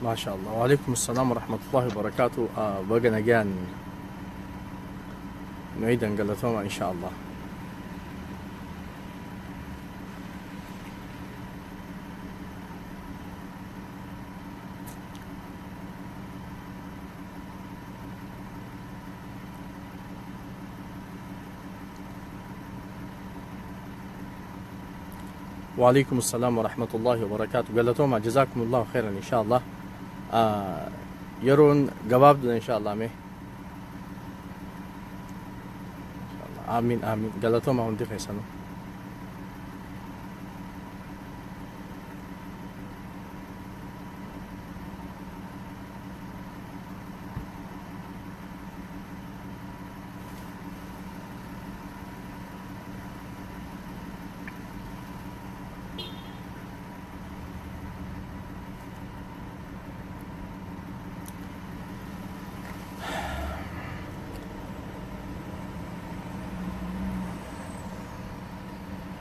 Maasha Allah. Waalaikum salaam warahmatullahi wabarakatuh. Baga nagaan nu eedan, galatooma insha Allah. وعليكم السلام ورحمة الله وبركاته. Galatooma، جزاكم الله خيرا إن شاء الله. Yeroon gabaabduudha إن شاء الله mee. إن شاء الله. آمين آمين. Galatooma hundi keessanuu.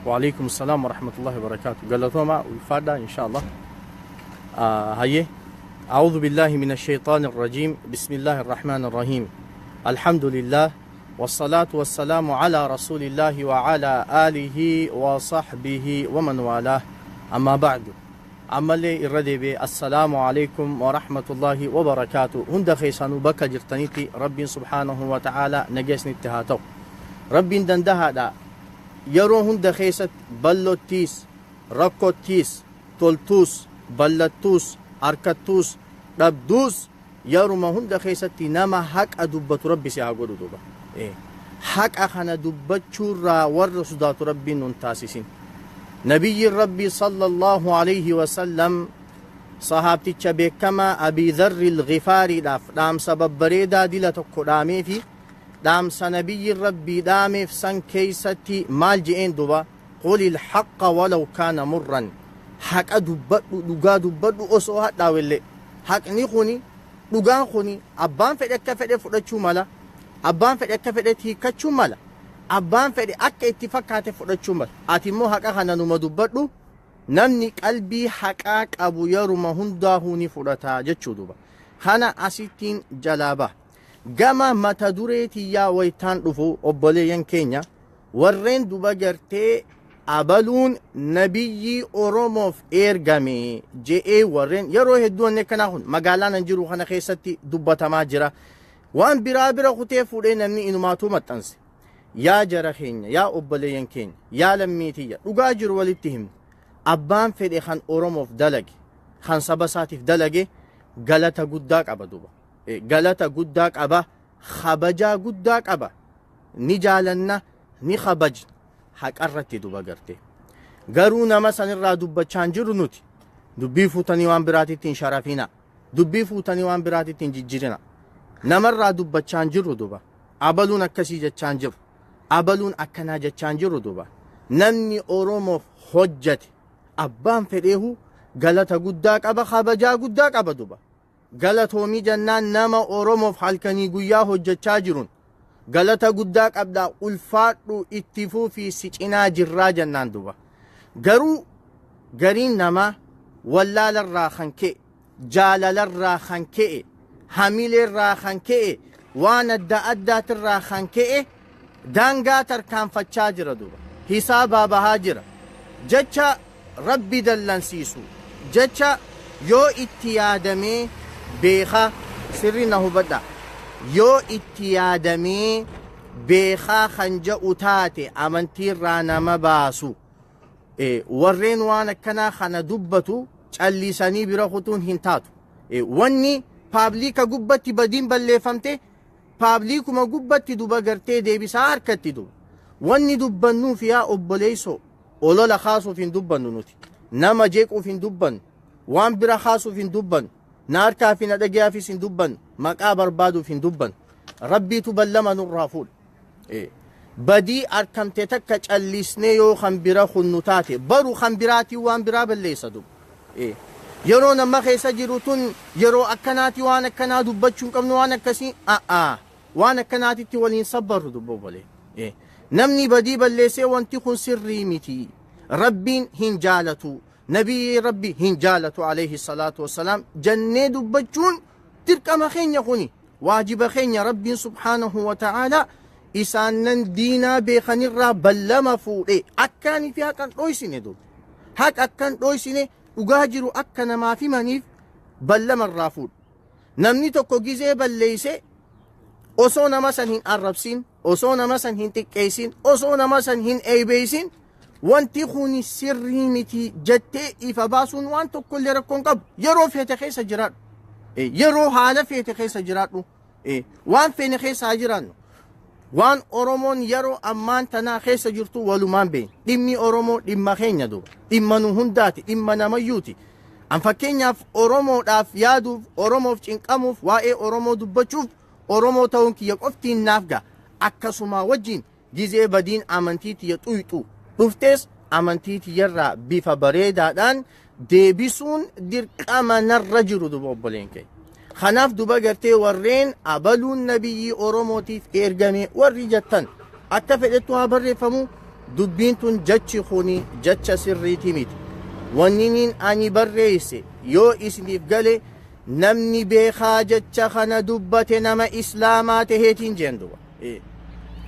وعليكم السلام ورحمة الله وبركاته. Galatooma ulfaadha إن شاء الله. Hayyee. أعوذ بالله من الشيطان الرجيم. بسم الله الرحمن الرحيم. الحمد لله والصلاة والسلام على رسول الله وعلى آله وصحبه ومن والاه. أما بعد. Ammallee irra deebi'ee السلام عليكم ورحمة الله وبركاته. Hunda keessanuu bakka jirtanitti Rabbiin سبحانه وتعالى nageesnitti haa ta'u. Rabbiin dandahaadha. Yeroo hunda keessatti ballottiis, rakkottiis, toltuus, ballattuus, harkattuus, dhabduus, yeruma hunda keessatti nama haqa dubbatu Rabbi si haa godhu duuba. Haqa kana dubbachuurraa warra sodaatu Rabbiin nun taasisin. Nabiyyiin Rabbii صلى الله عليه وسلم sahaabticha beekamaa Abii Dharri Ghifaariidhaaf dhaamsa babbareedaa dila tokko dhaamee fi dhaamsa nabiyyiin Rabbii dhaameef san keeysatti maal je'een duba? قل الحق ولو كان مرا. Haqa dubbadhu, dhugaa dubbadhu osoo hadhaawellee. Haqni kuni, dhugaan kuni, abbaan fedhe akka fedhe fudhachuu mala, abbaan fedhe akka fedhetti hiikkachuu mala, abbaan fedhe akka itti fakkaate fudhachuu mala. Ati immoo haqa kana numa dubbadhu, namni qalbii haqaa qabu yeruma hundaahuu ni fudhata jechuu duba. Kana asittiin jalaa baha. Gama mata duree tiyyaa wayitaan dhufu, obboleeyyan keenya warreen duba gartee abaluun nabiyyii Oromoof ergame je'ee, warreen yeroo hedduu wanni akkanaa kun magaalaa nan jiru kana keessatti dubbatamaa jira. Waan biraa bira kutee fuudhee namni inumaatuu maxxanse. Yaa jara keenya, yaa obboleeyyan keenya, yaa lammiitiyya, dhugaa jiru walitti himne. Abbaan fedhe kan Oromoof dalage, kan saba isaatiif dalage, galata guddaa qaba duba. Galata guddaa qaba, kabajaa guddaa qaba. Ni jaalanna, ni kabajna haqarratti duba garte. Garuu nama sanirraa dubbachaa hin jiru nuti. Dubbii fuutanii waan biraatitti hin sharafina. Dubbii fuutanii waan biraatitti hin jijjiirina. Namarraa dubbachaa hin jiru duba. Abaluun akkasii jechaa hin jiru. Abaluun akkanaa jechaa hin jiru duba. Namni Oromoof hojjate abbaan fedheehu galata guddaa qaba, kabajaa guddaa qaba duba. Galatoomii jennaan nama Oromoof halkanii guyyaa hojjechaa jiruun galata guddaa qabdaa, ulfaadhu, itti fuufii, si cinaa jirraa jennaan duba. Garuu gariin namaa wallaalarraa kan ka'e, jaalalarraa kan ka'e, hamileerraa kan ka'e, waan adda addaatirraa kan ka'e daangaa tarkaanfachaa jira duba. Hisaabaa bahaa jira. Jecha Rabbi dallansiisu, jecha yoo itti yaadamee beekaa, sirri na hubadha. Yoo itti yaadamee beekaa kan je'u taate amantiirraa nama baasu. Warreen waan akkanaa kana dubbatu callisanii bira kutuun hin taatu. Wanni public gubbatti badiin balleeffamte publicuma gubbatti duba gartee deebisaa harkatti duba. Wanni dubbannuuf, yaa obboleessoo, olola kaasuuf hin dubbannu nuti. Nama jeequuf hin dubbannu. Waan bira kaasuuf hin dubbannu. Na harkaa fi na dhagayaafis hin dubbannu. Maqaa barbaaduuf hin dubbannu. Rabbiitu ballama nurraa fuudha. Badii arkamte takka callisnee yoo kan bira kunnu taate, baru kan biraatiin waan biraa balleessa duba. Yeroo nama keessa jiru tun yeroo akkanaati, waan akkanaa dubbachuu hin qabnu, waan akkasii a'aa waan akkanaatitti waliin sabbarru dubba obbolee. Namni badii balleessee wanti kun sirrii miti. Rabbiin hin jaalatu. Nabiyyi Rabbi hin jaalatu alayhi salaatu wassalaam jennee dubbachuun dirqama keenya, kuni waajiba keenya. Rabbiin subhaanahu wa ta'aalaa isaannan diinaa beekanirraa ballama fuudhe akkaanii fi haqan dhoysine duuba. Haqa akkan dhoysine, dhugaa jiru akka namaaf himaniif ballama irraa fuudhe. Namni tokko gizee balleeyse osoo nama san hin arrabsin, osoo nama san hin xiqqeessin, osoo nama san hin eeybeeysin, wanti kun sirrii miti jettee ifa baasuun waan tokkollee rakkoon qabu. Yeroo feete keessa jiraadhu. Yeroo haala feete keessa jiraadhu. Waan feene keessa haa jiraannu. Waan Oromoon yeroo ammaan tanaa keessa jirtu walumaan beekna. Dhimmi Oromoo dhimma keenya duuba. Dhimma nu hundaati, dhimma namayyuuti. An fakkeenyaaf Oromoodhaaf yaaduuf, Oromoof cinqamuuf, waa'ee Oromoo dubbachuuf Oromoo ta'uun kiyya qoftiin naaf ga'a. Akkasuma wajjin gizee badiin amantii tiyya xuyxu dhuftes amantii tiyyarraa bifa bareedaadhaan deebisuun dirqama narra jiru duba, obboleen keenya. Kanaaf duba gartee warreen abaluun nabiyyi Oromootiif ergame warri jettan, akka fedhettu haa barreeffamu, dubbiin tun, jechi kuni jecha sirriitii miti. Wanni ani barreesse yoo isiniif gale, namni beekaa jecha kana dubbate nama islaamaa taheetiin jeen duba.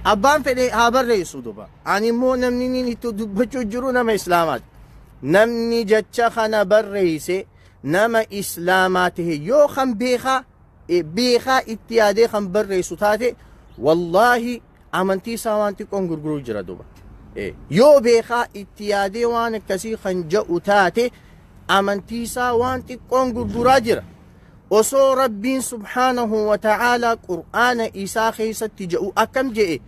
Abbaan fedhe haa barreessu duba. Ani immoo namni inni itti dubbachuu jiru nama islaamaati. Namni jecha kana barreesse nama islaamaa tahe yoo kan beekaa itti yaadee kan barreessu taate, wallaahi amantii isaa waan xiqqoon gurguruu jira duba. Yoo beekaa itti yaadee waan akkasii kan jedhu taate, amantii isaa waan xiqqoon gurguraa jira. Osoo Rabbiin subhaanahu wa ta'aalaa Qur'aana isaa keessatti jedhu akkam jedhe?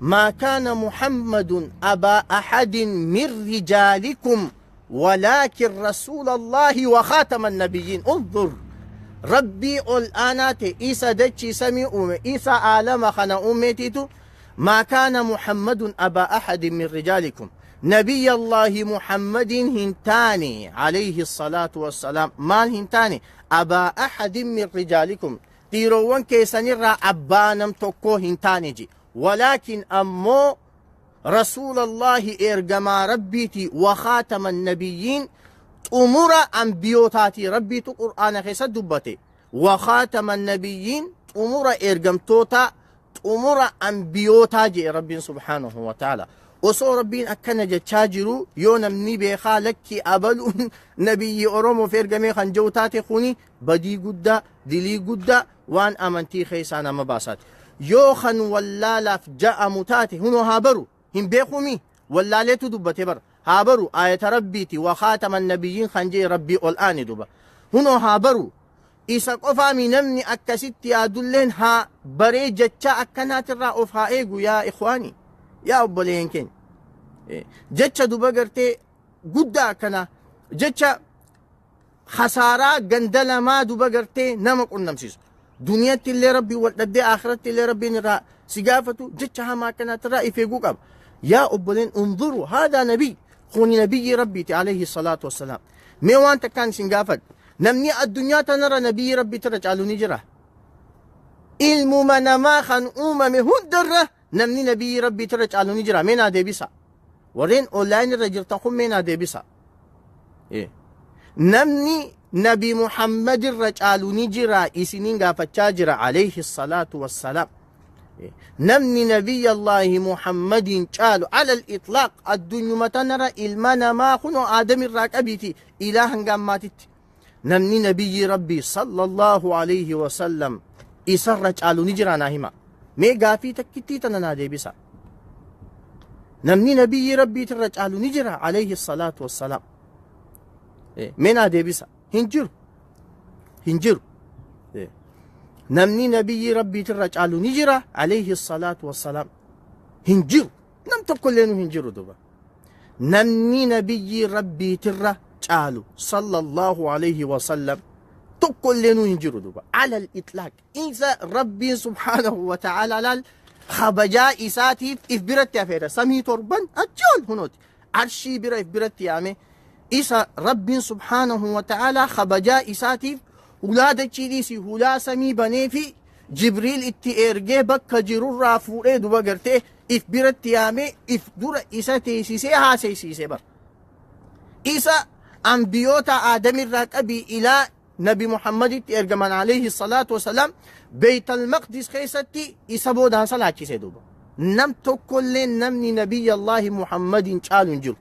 ما كان محمد أبا أحد من رجالكم ولكن رسول الله وخاتم النبيين. انظر، ربي الآنات إيسا دتشي سمي أمي إيسا عالم خنا أمتيتو: ما كان محمد أبا أحد من رجالكم. نبي الله محمد هنتاني عليه الصلاة والسلام ما هنتاني أبا أحد من رجالكم، dhiirowwan keessanirraa abbaa nam tokkoo hin taane ji. ولكن ammoo رسول الله ergamaa Rabbiiti، وخاتم النبيين xumura ambiyootaati. Rabbiitu Qur'aana keessa dubbate: وخاتم النبيين, xumura ergamtoota, xumura ambiyootaa jee Rabbiin subhaanahu wa ta'ala. Osoo Rabbiin akkana jechaa jiru, yoo namni beekaa lakki abaluun nabiyyi Oromoof ergamee kan jiru taate, kuni badii guddaa, dilii guddaa, waan amantii keessaa nama baasaati. Yoo kan wallaalaaf ja'amu taate, hunoo haa baru, hin beekumi, wallaaleetu dubbate bara. Haa baru, ayata Rabbiiti وخاتم النبيين kan jee Rabbii ol aani duba. Hunoo haa baru. Isa qofaami, namni akkasitti yaadulleen haa baree jecha akkanaatirraa of haa eegu. Yaa ikhwaani, yaa obboleen keenya, jecha duba gartee guddaa akkanaa, jecha khasaaraa ganda lamaa duba gartee nama qunnamsiisu, duniyatti illee Rabbii wal dhabdee, akhiratti illee Rabbiin irraa si gaafatu, jecha hamaa akkanaatirraa if eeguu qaba. Yaa obboleen, انظروا، هذا نبي, kuni nabiyyi Rabbiiti عليه الصلاة والسلام. Mee waan takkaan isin gaafadha: namni addunyaa tanarra nabiyyi Rabbiitirra caalu ni jira? Ilmuma namaa kan uumame hundarra namni nabiyyi Rabbiitirra caalu ni jira? Mee naa deebisa. Warreen online irra jirtan kun mee naa deebisa. Namni Nabi Muhammad irra caalu ni jira? Isiniin gaafachaa jira, عليه الصلاة والسلام. Namni Nabiyya Allaahi Muhammadiin caalu على الإطلاق addunyuma tanarra ilma namaa kunoo Aadamirraa qabiiti ilaa hanga ammaatitti, namni nabiyyi Rabbii صلى الله عليه وسلم isarra caalu ni jira? Naa hima mee, gaafii takkittii tana naa deebisa. Namni nabiyyi Rabbiitirra caalu ni jira عليه الصلاة والسلام? Mee naa deebisa. Hin jiru, hin jiru. Namni nabiyyi Rabbiitirra caalu ni jira عليه الصلاة والسلام? Hin jiru, nam tokkollee nu hin jiru duba. Namni nabiyyi Rabbiitirra caalu صلى الله عليه وسلم tokkollee nu hin jiru duba, على الإطلاق. Isa Rabbiin subhaanahu wa ta'ala laal kabajaa isaatiif if biratti hafeera samii torban achi ol hunooti arshii bira if biratti yaame. Isa Rabbiin subhaanahu wa ta'ala kabajaa isaatiif hulaa dachii dhiisii hulaa samii banee fi Jibriil itti ergee bakka jirurraa fuudhee duba gartee if biratti yaamee if dura isa teessisee haaseessiisee bara. Isa Ambiyoota Aadamirraa qabii ilaa Nabi Muhammaditti ergaman alayhi salaatu wasalaam Beeytal Maqdis keessatti isa boodaan salaachise duuba. Nam tokkollee namni Nabiyyallaahi Muhammadiin caalu hin jiru.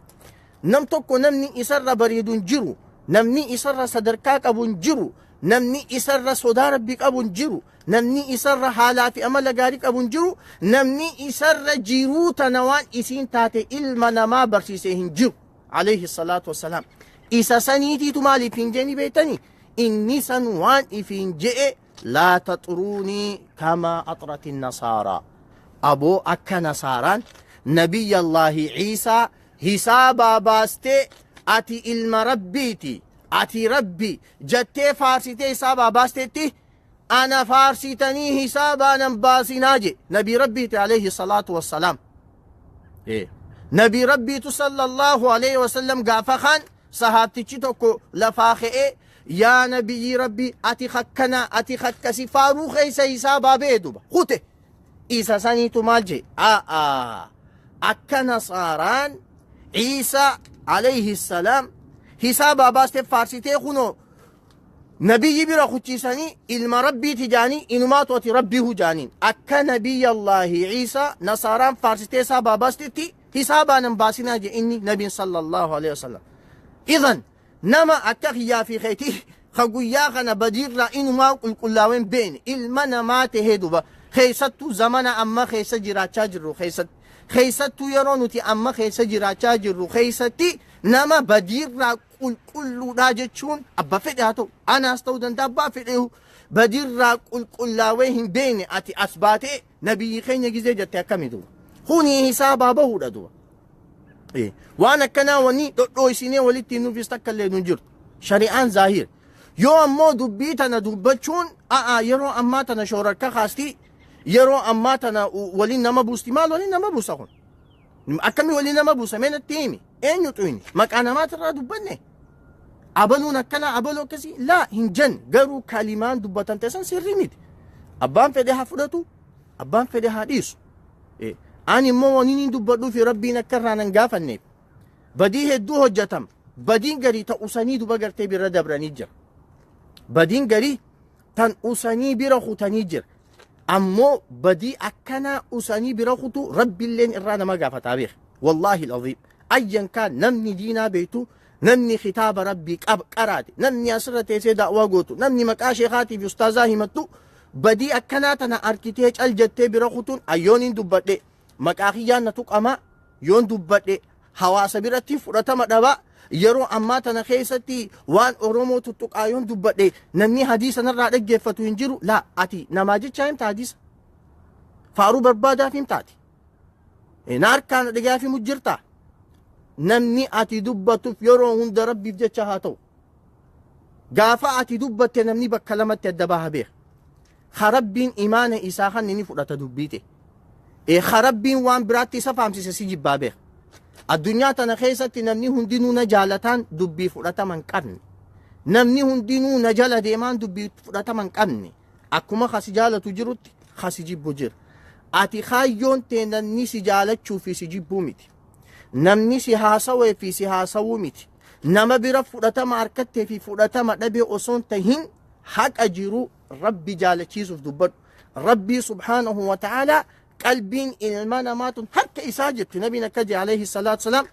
Nam tokko namni isarra bareedu hin jiru. Namni isarra sadarkaa qabu hin jiru. Namni isarra sodaa Rabbii qabu hin jiru. Namni isarra haalaa fi amala gaarii qabu hin jiru. Namni isarra jiruu tana waan isiin taate ilma namaa barsiise hin jiru. Alayhi salaatu wassalaam. Isa saniitiitu maaliif hin jeeni beektanii? Inni san waan ifiin je'e laa taxuruunii kamaa axrati nasaaraa. Aboo akka nasaaraan Nabiyyallaahi Ciisaa hisaabaa baastee ati ilma Rabbiiti, ati Rabbi jattee faarsitee hisaabaa baasteetti ana faarsitanii hisaabaa nan baasinaa je. Nabii Rabbiiti alayhi salaatu wassalaam. Nabii Rabbiitu sallallahu alayhi wasallam gaafa kaan sahaabtichi tokko lafaa ka'ee yaa nabiyyii Rabbii ati kakkana ati kakkasi faaruu keessa hisaabaa ba'e duba kute. Isa saniitu maal jee? A'aa akka nasaaraan Ciisaa alayhi salaam hisaabaa baastee faarsitee kunoo nabiyyi bira kuchiisanii ilma Rabbiiti jaanii inumaatu ati Rabbiihu jaaniin. Akka Nabiyyallaahi Ciisaa nasaaraan faarsitee hisaabaa baastetti hisaabaa nan baasinaa jee inni nabiin sallallahu alayhi wasallam. Idan nama akka kiyyaa fi keetii ka guyyaa kana badiirraa inumaa qulqullaaween beekne ilma namaa tahee duba keessattuu zamana amma keessa jiraachaa jirru keessatti keessattuu yeroo nuti amma keessa jiraachaa jirru keessatti nama badiirraa qulqulluudhaa jechuun abba fedhe haa ta'u anaas ta'uu danda'a abbaa fedhe badiirraa qulqullaawee hin beekne ati as baatee nabiyyi keenya gizee jette akkami duba kuni hisaabaa bahuudha duba. Waan akkanaa wanni dhodhooysinee walitti hin nuufis takka illee nu jirtu. Shari'aan zaahir. Yoo ammoo dubbii tana dubbachuun a'a yeroo ammaa tana shoorarka kaasti yeroo ammaa tana waliin nama buusti maal waliin nama buusa kun? Akkamii waliin nama buusa mee natti himi? Eenyu xuyni? Maqaa namaatirraa dubbanne? Abaluun akkanaa abaluu akkasii laa hin jenne garuu kalimaan dubbatan teessan sirrii miti. Abbaan fedhe haa fudhatu abbaan fedhe haa dhiisu. Ani immoo waniin hin dubbadhuu fi Rabbiin akka irraa nan gaafanneef. Badii hedduu hojjetama. Badiin garii ta usanii duba gartee bira dabranii jira. Badiin garii tan usanii bira kutanii jira. Ammoo badii akkanaa usanii bira kutu Rabbiilleen irraa nama gaafataa beeka. Wallaahi al-aziim. Ayyan kaan namni diinaa beektu namni kitaaba Rabbii qaraate namni asirra teessee da'waa gootu namni maqaa sheekaatii fi ustaazaa himattu badii akkanaa tana arkitee cal jettee bira kutuun ayyoon hin dubbadhe maqaa kiyyaan na tuqamaa yoon dubbadhe hawaasa biratti fudhatama dhabaa yeroo ammaa tana keessatti waan Oromoo tuttuqaa yoon dubbadhe namni hadiisa narraa dhaggeeffatu hin jiru laa ati namaa jechaa himta hadiisa faaruu barbaadaaf himtaati na harkaan dhagaaf himu jirta namni ati dubbatuuf yeroo hunda Rabbiif jecha haa ta'u. Gaafa ati dubbatte namni bakka lamatti adda baha beeka. Ka Rabbiin imaana isaa kan inni fudhata dubbii ta'e. Ka Rabbiin waan biraatti isa faamsise si jibbaa beeka. Addunyaa tana keessatti namni hundinuu na jaalataan dubbii fudhatama hin qabne. Namni hundinuu na jala deemaan dubbii fudhatama hin qabne. Akkuma ka si jaalatu jirutti ka si jibbu jira. Ati kaayyoon tee namni si jaalachuu fi si jibbuu miti. Namni si haasawee fi si haasawuu miti. Nama bira fudhatama harkattee fi fudhatama dhabee osoo hin tahin haqa jiru Rabbi jaalachiisuuf dubbadhu. Rabbii subhaanahu wa ta'aalaa qalbiin ilma namaa tun harka isaa jirti. Nabiin akka jedhe alayhi salaatu salaam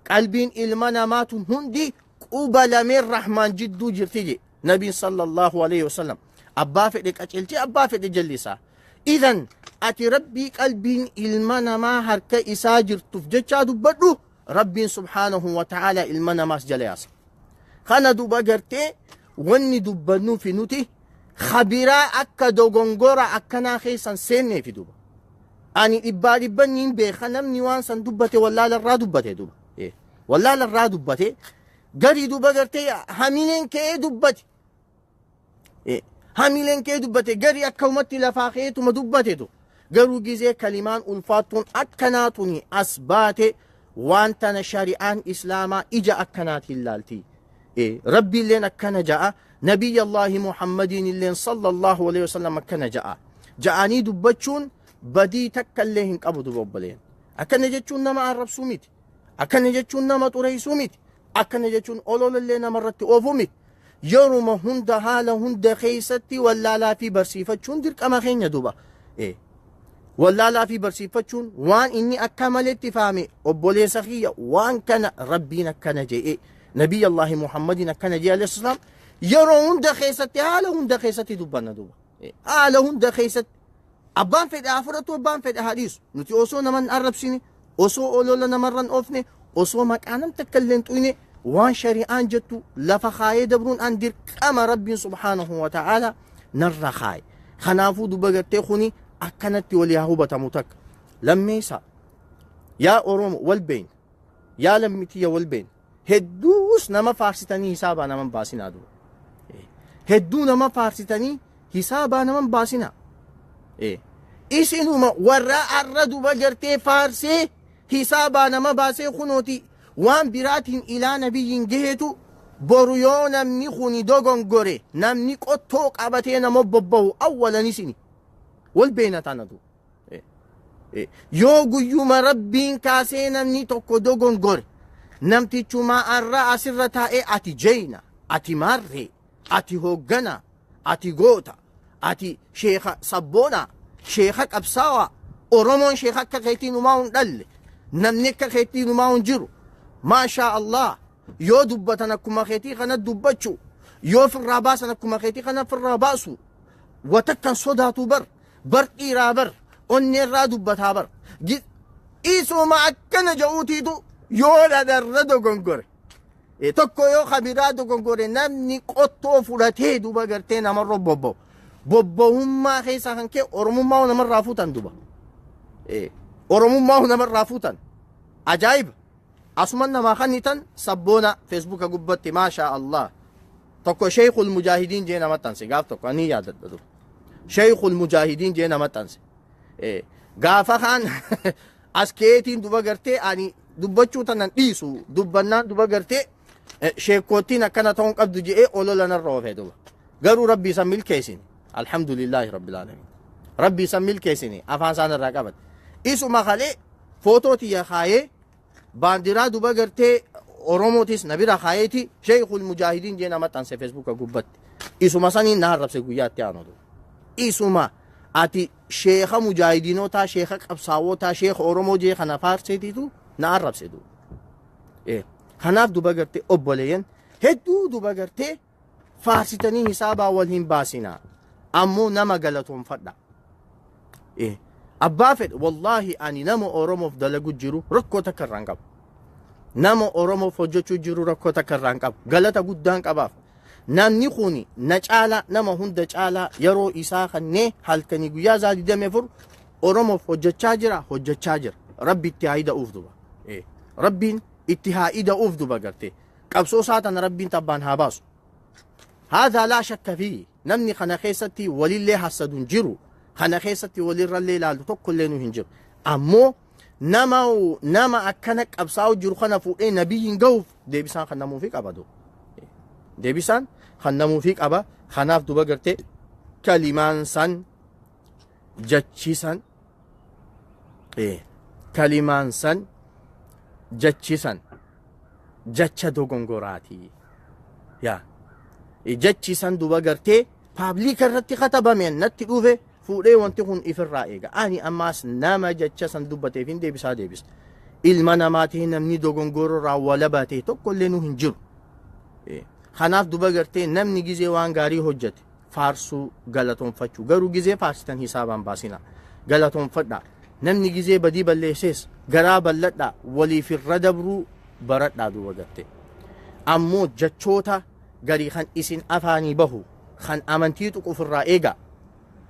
qalbiin ilma namaa tun hundi quba lameen rahmaan jidduu jirti jedhe. Nabiin sallallahu alayhi wasallam abbaa fedhe qaceelchee abbaa fedhe jallisaa. Idan ati Rabbii qalbiin ilma namaa harka isaa jirtuuf jechaa dubbadhu. Rabbiin subhaanahu wa ta'ala ilma namaas jala yaasa. Kana duba gartee wanni dubbannuu fi nuti kabiraa akka dogongora akkanaa keessan seenneefi duba. Ani dhibbaa dhibban niin beeka namni waan san dubbate wallaala irraa dubbate duba. Wallaala irraa dubbate garii duba gartee hamileen ka'ee dubbate. Hamileen kee dubbate gari akkamatti lafaa keetuma dubbatetu garuu gizee kalimaan ulfaattuun akkanaa tuni as baate waan tana shari'aan islaamaa ija akkanaatiin laalti. Rabbiilleen akkana ja'a Nabiyyallaahi Muhammadiin illeen sallallahu alaihi wasallam akkana ja'a. Ja'anii dubbachuun badii takka illee hin qabu duba obboleen. Akkana jechuun nama arrabsuu miti. Akkana jechuun nama xureessuu miti. Akkana jechuun ololallee namarratti oofuu miti. Yeruma hunda haala hunda keessatti wallaalaa fi barsiifachuun dirqama keenya duuba. Wallaalaa fi barsiifachuun waan inni akka maletti fahame, obboleessa kiyya, waan kana Rabbiin akkana je'e, Nabiyyi Allaahi Muhammadin akkana je'e alayhi salaam, yeroo hunda keessatti haala hunda keessatti dubbanna duuba. Haala hunda keessatti abbaan fedhe haa fudhatu, abbaan fedhe haa dhiisu. Nuti osoo nama hin arrabsine, osoo olola namarra hin oofne, osoo maqaa nam takka illee hin xuyne, waan shari'aan jettu lafa kaayee dabruun an dirqama Rabbiin subhaanahu wa ta'aala narra kaaye. Kanaafuu duba gartee kuni akkanatti walii haa hubatamu takka. Lammeessa, yaa Oromo wal beeyna, yaa lammitiyya wal beeyna. Hedduus nama faarsitanii hisaabaa naman baasinaa duba. Hedduu nama faarsitanii hisaabaa naman baasinaa. Isinuma warra arra duba gartee faarsee hisaabaa nama baasee kunooti waan biraatiin ilaa nabiyyiin gaheetu, boru yoo namni kuni dogongore namni qottoo qabatee nama bobba'u awwalan isini. Wal beena tana duba. Yoo guyyuma Rabbiin kaasee namni tokko dogongore, namtichuma arra asirra taa'ee ati jeyna, ati maarree, ati hooggana, ati goota, ati sheeka sabboonaa, sheeka qabsaawaa, Oromoon sheeka akka keetii numaa hin dhalle, namni akka keetii numaa hin jiru, maashaa Allah, yoo dubbatan akkuma keetii kana dubbachuu, yoo firraa baasan akkuma keetii kana firraa baasu, watakkan sodaatu bar, bar dhiiraa bar, onneerraa dubbataa bar. Isuma akkana ja'uutiitu yoo dhadarra dogongore. Tokko yoo kabiraa dogongore namni qottoo fudhatee duba gartee namarra bobba'u. Bobba'ummaa keessaa kan ka'e Oromummaa namarraa fuutan duba. Oromummaa namarraa fuutan. Ajaa'iba. Asuman namaa kan sabboona Feesbuuka gubbatti, maashaa Allah. Tokko Sheekul Mujaahidiin jee nama maxxanse gaaf tokko, ani yaadadha dur. Sheekul Mujaahidiin jee nama maxxanse. Gaafa kaan as keetiin duba gartee ani dubbachuu tanan dhiisu dubbannaan duba gartee sheekkoottiin akkana ta'uun qabdu je'ee olola narra oofee duba. Garuu Rabbi isan milkeessine. Alhamdulillaahi Rabbil Aalamiin. Rabbi isan milkeessine, afaan isaan irraa qabate. Isuma kalee footoo tiyya kaayee, baandiraa duba gartee Oromootis na bira kaayeeti Sheekul Mujaahidiin jee nama maxxanse Feesbuuka gubbatti. Isuma saniin na arrabse guyyaa itti aanu. Isuma ati sheeka mujaahidiinotaa, sheeka qabsaawotaa, sheeka Oromoo jee kana faarseetiitu na arrabse duuba. Kanaaf duba gartee obboleeyyan hedduu duba gartee faarsitanii hisaabaa wal hin baasinaa. Ammoo nama galatoonfadha. Abbaa fedhe, wallaahi ani nama Oromoof dalagu jiru rakkoo takka irraa hin qabu. Nama Oromoof hojjechuu jiru rakkoo takka irraa hin qabu. Galata guddaan qabaaf. Namni kun na caalaa, nama hunda caalaa yeroo isaa kannee halkanii guyyaa isaa 24 Oromoof hojjechaa jira, hojjechaa jira. Rabbi itti haa ida'uuf duba. Rabbiin itti haa ida'uuf duba gartee. Qabsoo isaa tana Rabbiin tabbaan haa baasu. Haadhaa laa shakka fi namni kana keessatti walillee hassadu hin jiru. Kana keessatti walirrallee ilaalu tokkollee nu hin jiru. Ammoo nama akkana qabsaa'u jiru kana fuudhee nabiyyiin gahuuf deebisaan kan namuufi qaba duuba. Deebisaan kan namuufi qaba. Kanaaf duba gartee kalimaan san jachisan, kalimaan san jachisan jacha dogongoraati. Yaa jachisan duba gartee public irratti katabame natti dhufe fuudhee wanti kun ifirraa eega. Ani ammaas nama jecha san dubbateef hin deebisaa deebisa. Ilma namaatii namni dogongororraa walabaa ta'e tokko illee nu hin jiru. Kanaaf duba gartee namni gizee waan gaarii hojjete faarsuu, galatoonfachuu, garuu gizee faarsitan hisaabaan baasina, galatoonfadha. Namni gizee badii balleessees garaa bal'adhaa, waliif irra dabruu baradhaa duuba gartee. Ammoo jechoota garii kan isin afaanii bahu kan amantii tuquuf irraa eegaa.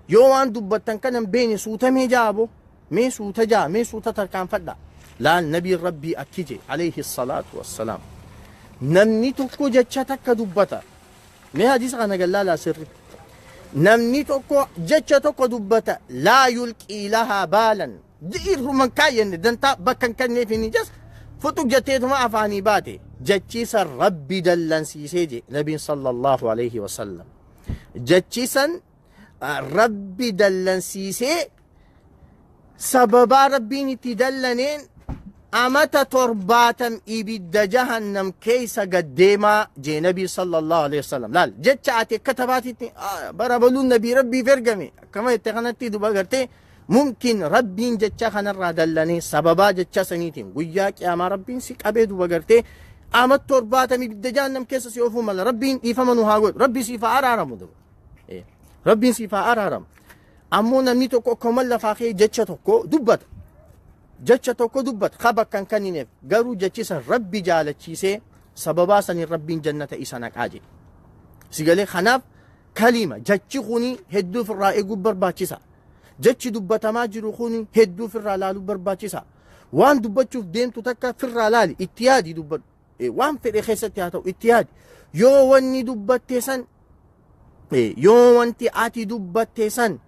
Yoo waan dubbattan kana hin beekne suutamee jaabo, mee suuta jaa, mee suuta tarkaanfadha. Laal, nabiin Rabbii akki je alayhi salaatu wassalaam. Namni tokko jecha takka dubbata. Mee hadiisa kana gallaalaa sirriitti. Namni tokko jecha tokko dubbata, laa yulqii lahaa baalan. Irruman kaayyenne, dantaa bakka hin kenneef hin jas fuxuq jetteetuma afaanii baate. Jechiisa Rabbi dallansiisee je nabiin sallallahu alayhi wasallam. Jechiisan Rabbi dallansiisee, sababaa Rabbiin itti dallaneen Amata 70 ibidda jahannam keessa gad deemaa jee nabii sallallahu alaihi wasallam. Laal jecha ati akka tabaatitti bara baluun nabii rabbiif ergame akkama jette kanatti duba gartee mumkin rabbiin jecha kanarraa dallanee sababaa jecha saniitiin guyyaa qiyaamaa rabbiin si qabee duba gartee amat 70 ibidda jahannam keessa si oofuu mala. Rabbiin dhiifama nu haa godhu, rabbi siif haa araaramu duba. Rabbiin siif haa araaramu. Ammoo namni tokko akkuma lafaa kee jecha tokko dubbata. Jecha tokko dubbata ka bakka hin kennineef, garuu jechi san rabbi jaalachiisee sababaa saniin rabbiin jannata isa naqaa jedhe. Sigalee kanaaf kalima jechi kuni hedduu ofirraa eeguu barbaachisa. Jechi dubbatamaa jiru kuni hedduu ofirraa laaluu barbaachisa. Waan dubbachuuf deemtu takka firraa laali, itti yaadi dubbadhu. Waan fedhe keessatti haa ta'u itti yaadi. Yoo wanni dubbatte san, yoo wanti ati dubbatte san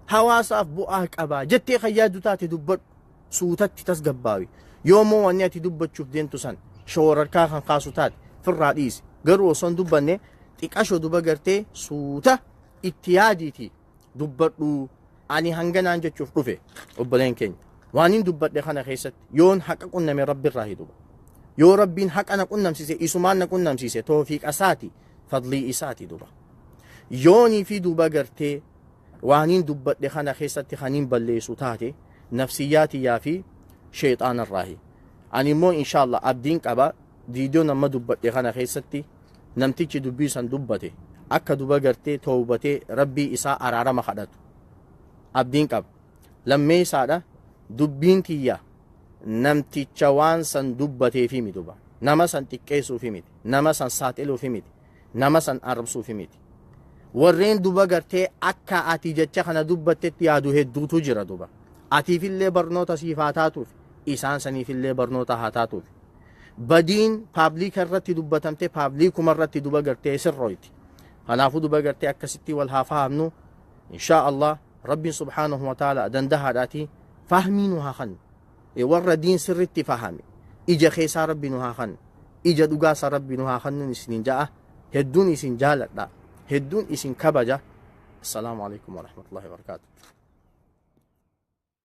hawaasaaf bu'aa qaba jettee kan yaaddu taate dubbadhu, suutatti tasgabbaawi. Yoo immoo wanni ati dubbachuuf deemtu san shoorarkaa kan kaasu taate firraa dhiisi. Garuu osoo hin dubbanne xiqasho duba gartee suuta itti yaadiiti dubbadhu. Ani hanganaan jechuuf dhufe obboleen keenya. Waan hin dubbadhe kana keessatti yoon haqa qunname rabbi irraa hiduba. Yoo rabbiin haqa na qunnamsiise, isumaan na qunnamsiise, toofiiqa isaati, fadlii isaati duba. Yoonii fi duba gartee waan hin dubbadhe kana keessatti kan hin balleessu taate nafsiyyaa tiyyaa fi sheexaana irraahi. Ani immoo inshaallah abdiin qaba viidiyoo nama dubbadhe kana keessatti namtichi dubbii san dubbate akka duba gartee toobatee rabbii isaa araarama kadhatu abdiin qaba. Lammeessaadha dubbiin tiyya namticha waan san dubbateefi miti duba. Nama san xiqqeessuufi miti. Nama san saaxiluufi miti. Nama san arrabsuufi miti. Warreen duba gartee akka ati jecha kana dubbattetti yaadu hedduutu jira duba. Atiifillee barnoota siif haa taatuuf, isaan saniifillee barnoota haa taatuuf. Badiin paabliika irratti dubbatamte paabliikuma irratti duba gartee sirrooyti. Kanaafuu duba gartee akkasitti wal haa fahamnu. Inshaa Allah Rabbiin subhaanahu wa ta'ala dandahaadhaati fahmii nu haa kennu. Warra diin sirritti fahame ija keessaa Rabbi nu haa kennu. Ija dhugaasaa Rabbi nu haa kennuun isiniin ja'a. Hedduun isin jaaladha. Hedduun isin kabaja. Assalaamu alaikum warahmatullahi wabarakatuh.